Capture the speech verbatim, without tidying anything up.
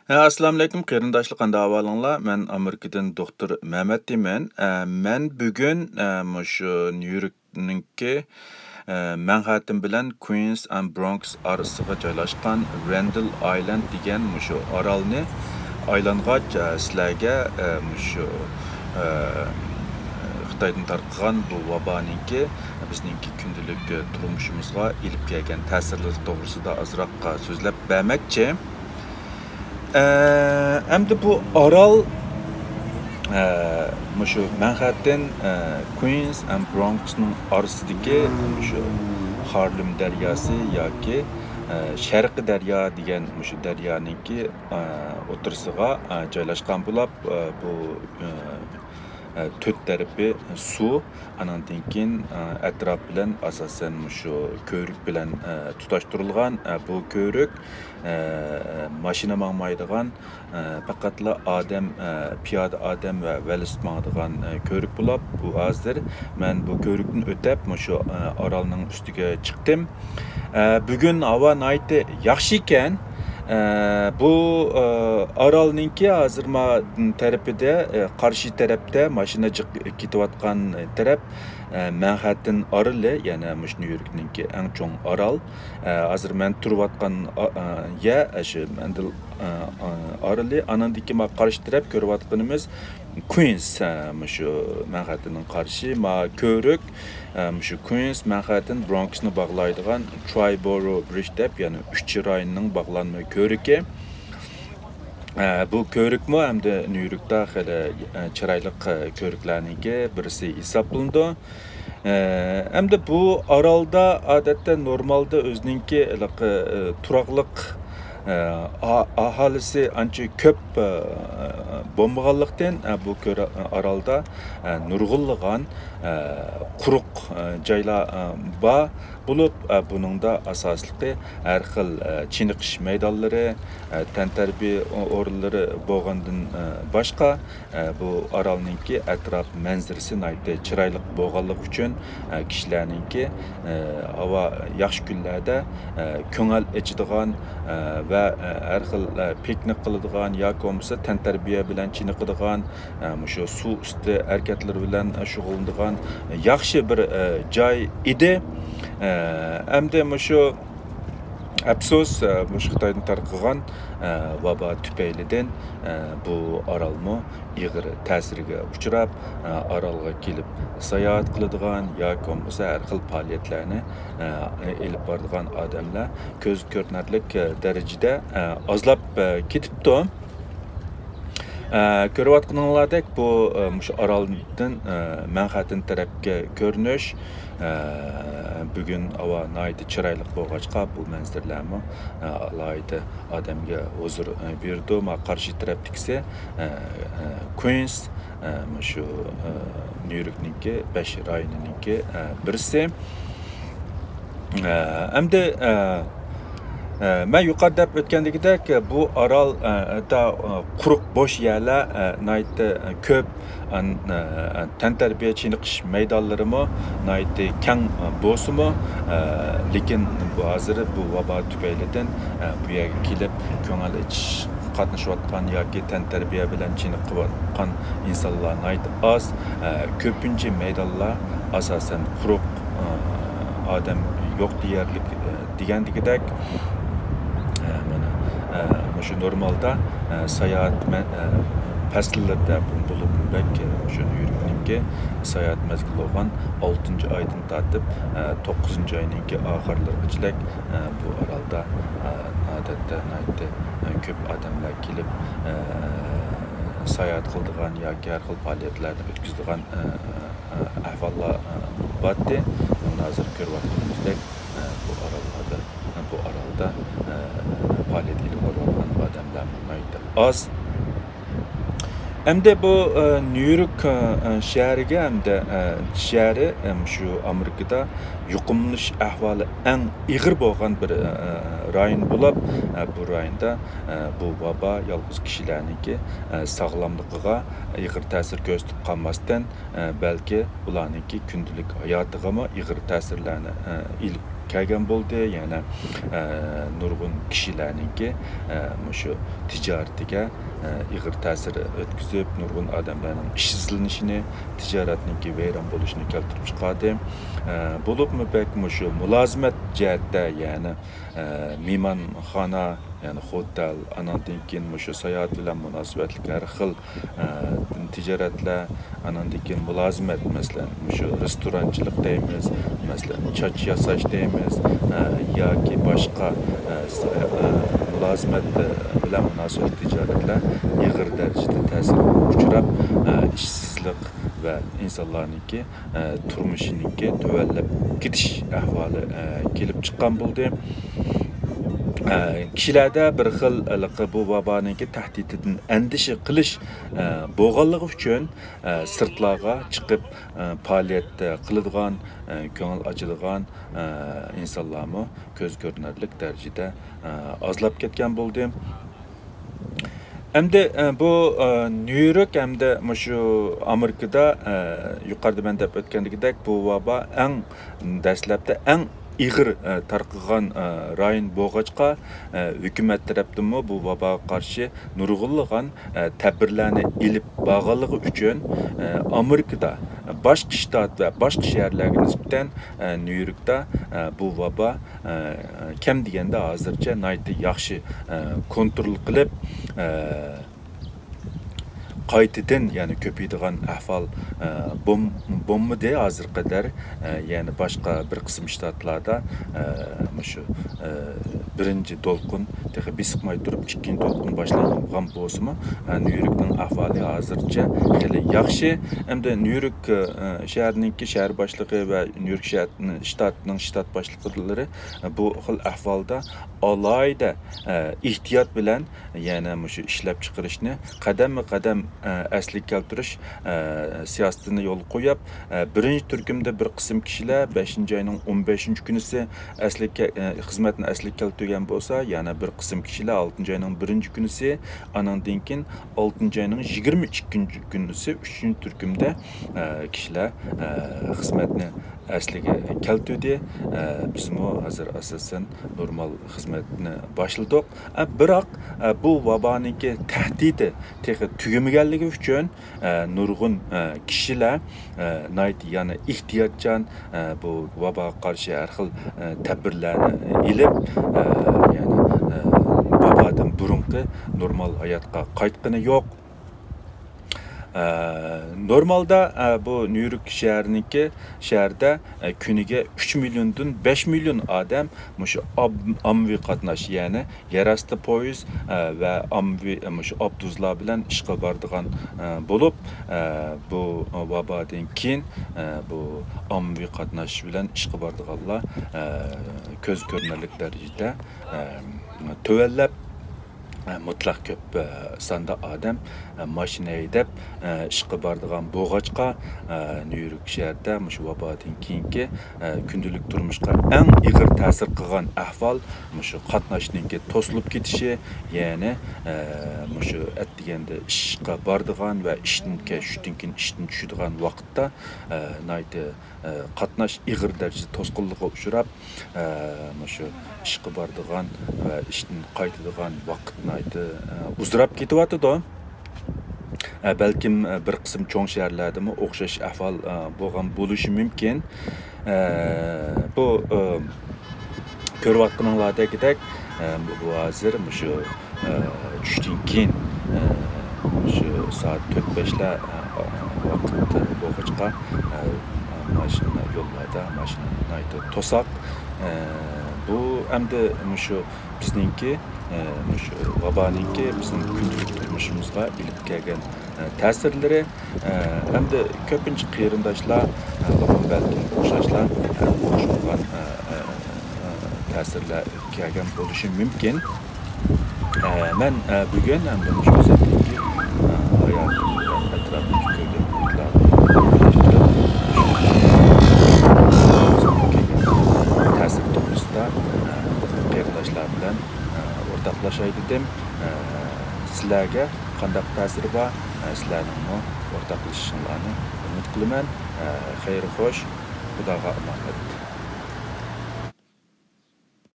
ھە، ئەسسالامۇئەلەيكۇم، قېرىنداشلار، قانداق ئەھۋالىڭلار؟ مەن ئامېرىكىدىن دوختۇر مەمەت دېيمەن. ئە، مەن بۈگۈن، ئە، مۇشۇ نيۇ يوركنىڭكى، ئە، مەنھەتتېن بىلەن كۇينس ئەند برونكس ئارىسىغا جايلاشقان رەندل ئايلاند دېگەن مۇشۇ ئارالنى ئايلانغاچ، ئە، سىلەرگە، ئە، مۇشۇ، ئە، خىتايدىن تارقىغان بۇ ۋابانىڭكى بىزنىڭكى كۈندىلىك، ئە، تۇرمۇشىمىزغا ئېلىپ كەلگەن تەسىرلىرى توغرىسىدا ئازراق، ئە، سۆزلەپ بەرمەكچى. ئە، ئەمدى بۇ ئارال، ئە، مۇشۇ مەنھەتتېن، ئە، كۇينس ئەند برونكسنىڭ ئارىسىدىكى مۇشۇ خارلىم دەرياسى ياكى، ئە، شەرقىي دەريا دېگەن مۇشۇ دەريانىڭكى، ئە، ئوتتۇرىسىغا، ئە، جايلاشقان بولۇپ، ئە، بۇ، ئە، ئە، تۆت تەرىپى سۇ، ئانىڭدىن كېيىن، ئە، ئەتراپ بىلەن ئاساسەن مۇشۇ كۆۋرۈك بىلەن، ئە، تۇتاشتۇرۇلغان. ئە، بۇ كۆۋرۈك، ئە، ماشىنا ماڭمايدىغان، ئە، پەقەتلا ئادەم، ئە، پىيادە ئادەم ۋە ۋېلىسىپىت ماڭىدىغان، ئە، كۆۋرۈك بولۇپ، بۇ ھازىر مەن بۇ كۆۋرۈكتىن ئۆتەپ مۇشۇ، ئە، ئارالنىڭ ئۈستىگە چىقتىم. ئە، بۈگۈن ھاۋا ناھايىتى ياخشى ئىكەن. ئە، بۇ، ئە، ئارالنىڭكى ھازىر ما تەرىپىدە، ئە، قارشى تەرەپتە ماشىنا جىق كېتىۋاتقان تەرەپ، ئە، مەنھەتتېن ئارىلى، يەنى مۇشۇ نيۇ يوركنىڭكى ئەڭ چوڭ ئارال. ئە، ھازىر مەن تۇرۇۋاتقان، ئا-، ئا-، يەر، ئە، شۇ مەندىل، ئە، ئا-، ئارىلى. ئانىڭدىكى ما قارشى تەرەپ كۆرۈۋاتقىنىمىز كۇينس، ئە، مۇشۇ مەنھەتتېننىڭ قارشى، ما كۆۋرۈك، ئە، مۇشۇ كۇينس، مەنھەتتېن، برونكسنى باغلايدىغان ترايبورو برىج دەپ، يەنى ئۈچ رايوننىڭ باغلانما كۆۋرۈكى. ئە، بۇ كۆۋرۈكمۇ ئەمدى نيۇ يوركتا خېلى، ئە، چىرايلىق، ئە، كۆۋرۈكلەرنىڭكى بىرسى ھېسابلىنىدۇ. ئە، ئەمدى بۇ ئارالدا ئادەتتە نورمالدا ئۆزىنىڭكى ھېلىقى، ئە، تۇراقلىق، ئە، ئا-، ئاھالىسى ئانچە كۆپ، ئە، بولمىغانلىقتىن، ئە، بۇ كۆرە-، ئارالدا، ئە، نۇرغۇنلىغان، ئە، قۇرۇق، ئە، جايلار، ئە، بار بولۇپ، ئە، بۇنىڭدا ئاساسلىقى ھەر خىل، ئە، چېنىقىش مەيدانلىرى، ئە، تەنتەربىيە ئو-، ئورۇنلىرى بولغاندىن، ئە، باشقا، ئە، بۇ ئارالنىڭكى ئەتراپ مەنزىرىسى ناھايىتى چىرايلىق بولغانلىقى ئۈچۈن، ئە، كىشىلەرنىڭكى، ئە، ھاۋا ياخشى كۈنلەردە، ئە، كۆڭۈل ئېچىدىغان، ئە، ۋە، ئە، ھەر خىل، ئە، پىكنىك قىلىدىغان ياكى بولمىسا تەنتەربىيە بىلەن چېنىقىدىغان، ئە، مۇشۇ سۇ ئۈستى ھەرىكەتلىرى بىلەن، ئە، شۇغۇللىنىدىغان ياخشى بىر، ئە، جاي ئىدى. ئە، ئەمدى مۇشۇ ئەپسۇس، ئە، مۇشۇ خىتايدىن تارقىغان، ئە، ۋابا تۈپەيلىدىن، ئە، بۇ ئارالمۇ ئېغىر تەسىرگە ئۇچراپ، ئە، ئارالغا كېلىپ ساياھەت قىلىدىغان ياكى بولمىسا ھەر خىل پائالىيەتلەرنى، ئە، ئېلىپ بارىدىغان ئادەملەر كۆز كۆرۈنەرلىك، ئە، دەرىجىدە، ئە، ئازلاپ، ئە، كېتىپتۇ. ئە، كۆرۈۋاتقىنىڭلاردەك بۇ، ئە، مۇشۇ ئارالدىن، ئە، مەنھەتتېن تەرەپكە كۆرۈنۈش. ئە، بۈگۈن ھاۋا ناھايىتى چىرايلىق بولغاچقا، بۇ مەنزىرىلەرمۇ، ئە، ئالاھىدە ئادەمگە ھۇزۇر، ئە، بېرىدۇ. ما قارشى تەرەپتىكىسى، ئە، ئە، كۇينس، ئە، مۇشۇ، ئە، نيۇ يوركنىڭكى بەش رايونىنىڭكى، ئە، بىرسى. ئە، ئەمدى، ئە، ئە، مەن يۇقىرىدا دەپ ئۆتكەندىكىدەك، بۇ ئارال، ئە، ئە، قۇرۇق بوش يەرلەر، ئە، ناھايىتى، ئە، كۆپ. ئان-، ئە، تەنتەربىيە چېنىقىش مەيدانلىرىمۇ ناھايىتى كەڭ، ئە، بولسىمۇ، ئە، لېكىن بۇ ھازىر بۇ ۋابا تۈپەيلىدىن، ئە، بۇ يەرگە كېلىپ كۆڭۈل ئېچىش قاتنىشىۋاتقان ياكى تەنتەربىيە بىلەن چېنىقىۋاتقان ئىنسانلار ناھايىتى ئاز. ئە، كۆپىنچە مەيدانلار ئاساسەن قۇرۇق، ئە، ئادەم يوق دېيەرلىك، ئە، دېگەندىكىدەك، ئە، مانا، ئە، مۇشۇ نورمالدا، ئە، ساياھەت مە-، ئە، پەسىللىرىدە بولۇپ بەك، ئە، مۇشۇ نيۇ يوركنىڭكى ساياھەت مەزگىلى بولغان ئالتىنچى ئايدىن تارتىپ، ئە، توققۇزىنچى ئاينىڭكى ئاخىرلىرىغىچىلىك، ئە، بۇ ئارالدا، ئە، ئادەتتە ناھايىتى، ئە، كۆپ ئادەملەر كېلىپ، ئە، ساياھەت قىلىدىغان ياكى ھەر خىل پائالىيەتلەرنى ئۆتكۈزىدىغان، ئە، ئە، ئەھۋاللار، ئە، بارتى. ھازىر كۆرۈۋاتقىنىمىزدەك، ئە، بۇ ئاراللاردا، بۇ ئارالدا، ئە، پائالىيەت ئېلىپ بارىدىغان ئادەملەرمۇ ناھايىتى ئاز. ئەمدى بۇ، ئە، نيۇ يورك، ئە، شەھىرىگە ئەمدى، ئە، شەھىرى، ئە، شۇ ئامېرىكىدا يۇقۇملىنىش ئەھۋالى ئەڭ ئېغىر بولغان بىر، ئە، رايون بولۇپ، ئە، بۇ رايوندا، ئە، بۇ ۋابا يالغۇز كىشىلەرنىڭكى، ئە، ساغلاملىقىغا ئېغىر تەسىر كۆرسىتىپ قالماستىن، ئە، بەلكى ئۇلارنىڭكى كۈندىلىك ھاياتىغىمۇ ئېغىر تەسىرلەرنى، ئە، ئېلىپ كەلگەن بولدى. يەنە، ئە، نۇرغۇن كىشىلەرنىڭكى، ئە، مۇشۇ تىجارىتىگە، ئە، ئېغىر تەسىر ئۆتكۈزۈپ، نۇرغۇن ئادەملەرنىڭ ئىشسىزلىنىشىنى، تىجارەتنىڭكى ۋەيران بولۇشىنى كەلتۈرۈپ چىقاردى. ئە، بولۇپمۇ بەك مۇشۇ مۇلازىمەت جەھەتتە، يەنى، ئە، مېھمانخانا، يەنى خوتەل، ئاناندىن كېيىن مۇشۇ ساياھەت بىلەن مۇناسىۋەتلىك ھەر خىل، ئە، تىجارەتلەر، ئاناندىن كېيىن مۇلازىمەت، مەسىلەن، مۇشۇ رېستورانچىلىق دەيمىز، مەسىلەن، چاچ ياساش دەيمىز، ئە، ياكى باشقا، ئە، سايا-، ئە، مۇلازىمەت، ئە، بىلەن مۇناسىۋەتلىك تىجارەتلەر ئېغىر دەرىجىدە تەسىرگە ئۇچراپ، ئە، ئىشسىزلىق ۋە ئىنسانلارنىڭكى ئە، تۇرمۇشىنىڭكى تۆۋەنلەپ كېتىش ئەھۋالى، ئە، كېلىپ چىققان بولدى. ئە، كىشىلەردە بىر خىل، ھېلىقى بۇ ۋابانىڭكى تەھدىتىدىن ئەندىشە قىلىش، ئە، بولغانلىقى ئۈچۈن، ئە، سىرتلارغا چىقىپ، ئە، پائالىيەت، ئە، قىلىدىغان، ئە، كۆڭۈل ئاچىدىغان، ئە، ئىنسانلارمۇ كۆز كۆرۈنەرلىك دەرىجىدە، ئە، ئازلاپ كەتكەن بولدى. ئەمدى، ئە، بۇ، ئە، نيۇ يورك ھەمدە مۇشۇ ئامېرىكىدا، ئە، يۇقىرىدا مەن دەپ ئۆتكەندىكىدەك، بۇ ۋابا ئەڭ دەسلەپتە ئەڭ ئېغىر، ئە، تارقىغان، ئە، رايون بولغاچقا، ئە، ھۆكۈمەت تەرەپتىنمۇ بۇ ۋاباغا قارشى نۇرغۇنلىغان، ئە، تەدبىرلەرنى ئېلىپ بارغانلىقى ئۈچۈن، ئە، ئامېرىكىدا باشقا شتات ۋە باشقا شەھەرلەرگە نىسبەتەن، ئە، نيۇ يوركتا، ئە، بۇ ۋابا ئە، كەم دېگەندە ھازىرچە ناھايىتى ياخشى، ئە، كونترول قىلىپ، ئە، قايتىدىن، يەنى كۆپىيىدىغان ئەھۋال، ئە، بولم-، بولمىدى ھازىرغا قەدەر. ئە، يەنى باشقا بىر قىسىم شتاتلاردا، ئە، مۇشۇ، ئە، بىرىنچى دولقۇن تېخى بېسىقماي تۇرۇپ، ئىككىنچى دولقۇن باشلانغان بولسىمۇ، ئە، نيۇ يوركنىڭ ئەھۋالى ھازىرچە خېلى ياخشى. ئەمدى نيۇ يورك، ئە، شەھىرىنىڭكى شەھەر باشلىقى ۋە نيۇ يورك شەھەر، شتاتنىڭ شتات باشلىقلىرى بۇ خىل ئەھۋالدا ئالاھىدە، ئە، ئېھتىيات بىلەن يەنە مۇشۇ ئىشلەپچىقىرىشنى قەدەممۇ قەدەم، ئە، ئەسلىگە كەلتۈرۈش، ئە، سىياسىتىنى يولغا قويۇپ، ئە، بىرىنچى تۈركۈمدە بىر قىسىم كىشىلەر بەشىنچى ئاينىڭ ئون بەشىنچى كۈنىسى ئەسلىگە، ئە، خىزمەتنى ئەسلىگە كەلتۈرگەن بولسا، يەنە بىر قىسىم كىشىلەر ئالتىنچى ئاينىڭ بىرىنچى كۈنىسى، ئانىڭدىن كېيىن ئالتىنچى ئاينىڭ يىگىرمە ئىككىنچى كۈنىسى ئۈچىنچى تۈركۈمدە، ئە، كىشىلەر، ئە، خىزمەتنى ئەسلىگە كەلتۈردى. ئە، بىزمۇ ھازىر ئاساسەن نورمال خىزمەتنى باشلىدۇق. ئە، بىراق، ئە، بۇ ۋابانىڭكى تەھدىتى تېخى تۈگىمىگەنلىكى ئۈچۈن، ئە، نۇرغۇن، ئە، كىشىلەر، ئە، ناھايىتى يەنە ئېھتىياتچان، ئە، بۇ ۋاباغا قارشى ھەر خىل، ئە، تەدبىرلەرنى ئېلىپ، ئە، يەنى، ئە، ۋابادىن بۇرۇنقى نورمال ھاياتقا قايتقىنى يوق. ئە، نورمالدا، ئە، بۇ نيۇ يورك شەھىرىنىڭكى، شەھەردە، ئە، كۈنىگە ئۈچ مىليوندىن بەش مىليون ئادەم مۇشۇ ئام-، ئاممىۋى قاتناش، يەنى يەر ئاستى پويىز، ئە، ۋە ئاممىۋى، ئە، مۇشۇ ئاپتوبۇسلار بىلەن ئىشقا بارىدىغان، ئە، بولۇپ، ئە، بۇ ۋابادىن كېيىن، ئە، بۇ ئاممىۋى قاتناش بىلەن ئىشقا بارىدىغانلار، ئە، كۆز كۆرۈنەرلىك دەرىجىدە، ئە، تۆۋەنلەپ، ئە، مۇتلەق كۆپ، ئە، ساندا ئادەم، ئە، ماشىنا ھەيدەپ، ئە، ئىشقا بارىدىغان بولغاچقا، ئە، نيۇ يورك شەھىرىدە مۇشۇ ۋابادىن كېيىنكى، ئە، كۈندىلىك تۇرمۇشقا ئەڭ ئېغىر تەسىر قىلغان ئەھۋال مۇشۇ قاتناشنىڭكى توسۇلۇپ كېتىشى، يەنى، ئە، مۇشۇ ئەتىگەندە ئىشقا بارىدىغان ۋە ئىشتىن كەچ چۈشتىن كېيىن ئىشتىن چۈشىدىغان ۋاقىتتا، ئە، ناھايىتى، ئە، قاتناش ئېغىر دەرىجىدە توسقۇنلۇققا ئۇچراپ، ئە، مۇشۇ ئىشقا بارىدىغان ۋە ئىشتىن قايتىدىغان ۋاقىت ناھايىتى، ئە، ئۇزىراپ كېتىۋاتىدۇ. ئە، بەلكىم، ئە، بىر قىسىم چوڭ شەھەرلەردىمۇ ئوخشاش ئەھۋال، ئە، بولغان بولۇشى مۇمكىن. ئە، بۇ، ئە، كۆرۈۋاتقىنىڭلاردەكدەك، ئە، بۇ، بۇ ھازىر مۇشۇ، ئە، چۈشتىن كېيىن، ئە، مۇشۇ سائەت تۆت بەشلەر، ئە، ۋاقىت بولغاچقا، ئە، ماشىنا يوللاردا، ماشىنا ناھايىتى توساق. ئە، بۇ ئەمدى مۇشۇ بىزنىڭكى، ئە، مۇشۇ ۋابانىڭكى بىزنىڭ كۈندىلىك تۇرمۇشىمىزغا ئېلىپ كەلگەن، ئە، تەسىرلىرى، ئە، ئەمدى كۆپىنچە قېرىنداشلار، ئە، بۇنىڭ بەلكىم ئوخشاشلا، ئە، ئوخشىمىغان، ئە، ئە، ئە، تەسىرلەر كەلگەن بولۇشى مۇمكىن. ئە، مەن، ئە، بۈگۈن ئەمدى مۇشۇ ئۆزەكتىكى، ئە، ھاياتىم ۋە ئەتراپتىكى كۆرگەن تەسىر توغرىسىدا، ئە، قېرىنداشلار بىلەن، ئە، ئورتاقلاشاي دېدىم. ئە، سىلەرگە قانداق تەسىرى بار؟ ئە، سىلەرنىڭمۇ ئورتاقلىشىشىڭلارنى ئۈمىد قىلىمەن. ئە، خەير خوش، خۇداغا ئامانەت.